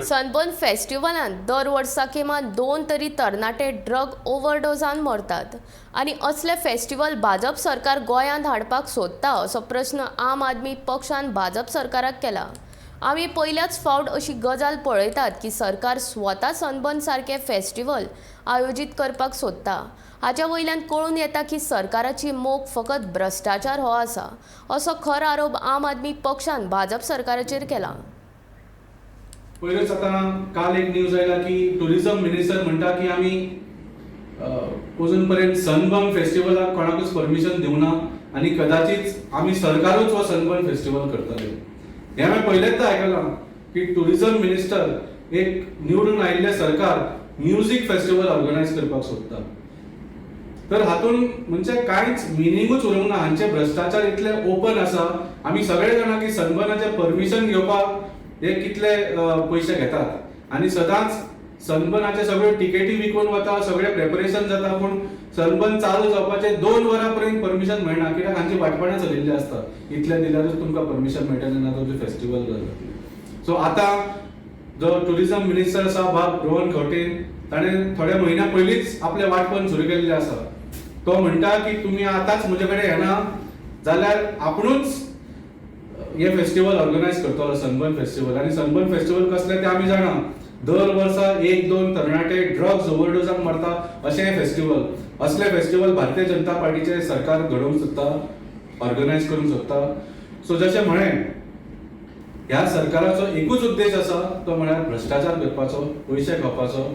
Sunburn फेस्टिवलांत दर वर्सा किमान दोन तरी तरणाटे ड्रग ओव्हरडोजान मरतात आनी असले फेस्टिवल भाजप सरकार गोंयांत हाडपाक सोदता असो प्रस्न आम आदमी पक्षान भाजप सरकाराक केला. आमी पयल्याच फावट अशी गजाल पळयतात की सरकार स्वता सनबर्न सारके फेस्टिवल आयोजीत करपाक सोदता. हाच्या वयल्यान कळून येता की सरकाराची मोख फकत भ्रश्टाचार हो आसा असो खर आरोप आम आदमी पक्षान भाजप सरकाराचेर केला. पयरूच आतां काल एक न्यूज आयला की टुरिझम मिनिस्टर म्हणटा की आमी अजून पर्यंत सनबर्न फेस्टिवलाक कोणाकूच परमिशन दिवना आनी कदाचित आमी सरकारूच हो सनबर्न फेस्टिवल करतले. हें हांवें पयलेंच आयकलां की टुरिझम मिनिस्टर एक निवडून आयिल्लें सरकार म्युजीक फेस्टिवल ऑर्गनायज करपाक सोदता. तर हातूंत म्हणजे कांयच मिनिंगूच उरूंक ना. हांचे भ्रश्टाचार इतले ओपन आसा, आमी सगळे जाणा की सनबर्नाचें परमिशन घेवपाक हे कितले पयशे घेतात आनी सदांच सनबर्नाचे सगळ्यो टिकेटी विकून वता, सगळें प्रेपरेशन जाता, पूण सनबर्न चालू जावपाचे 2 वरां पर्यंत परमिशन मेळना, कित्याक हांची वांटपणां चलिल्लीं आसता. इतलें दिल्यारूच तुमकां परमिशन मेळटलें, ना तुमचें फेस्टिवल जातलें. सो आतां जो टुरिझम मिनिस्टर आसा बाब रोहन खंवटेन, ताणें थोड्या म्हयन्या पयलींच आपलें वांटपण सुरू केल्लें आसा. तो म्हणटा की तुमी आतांच म्हजे कडेन येना जाल्यार आपणूच हे फेस्टिवल ऑर्गनायज करतलो, सनबर्न फेस्टिवल. आनी सनबर्न फेस्टिवल कसलें तें आमी जाणा. दर वर्सा 1-2 तरणाटे ड्रग्स ओव्हरडोजान मरता अशें हें फेस्टिवल. असलें फेस्टिवल भारतीय जनता पार्टीचें सरकार घडोवंक सोदता, ऑर्गनायज करूंक सोदता. सो जशें म्हळें, ह्या सरकाराचो एकूच उद्देश आसा, तो म्हळ्यार भ्रश्टाचार करपाचो, पयशे खावपाचो.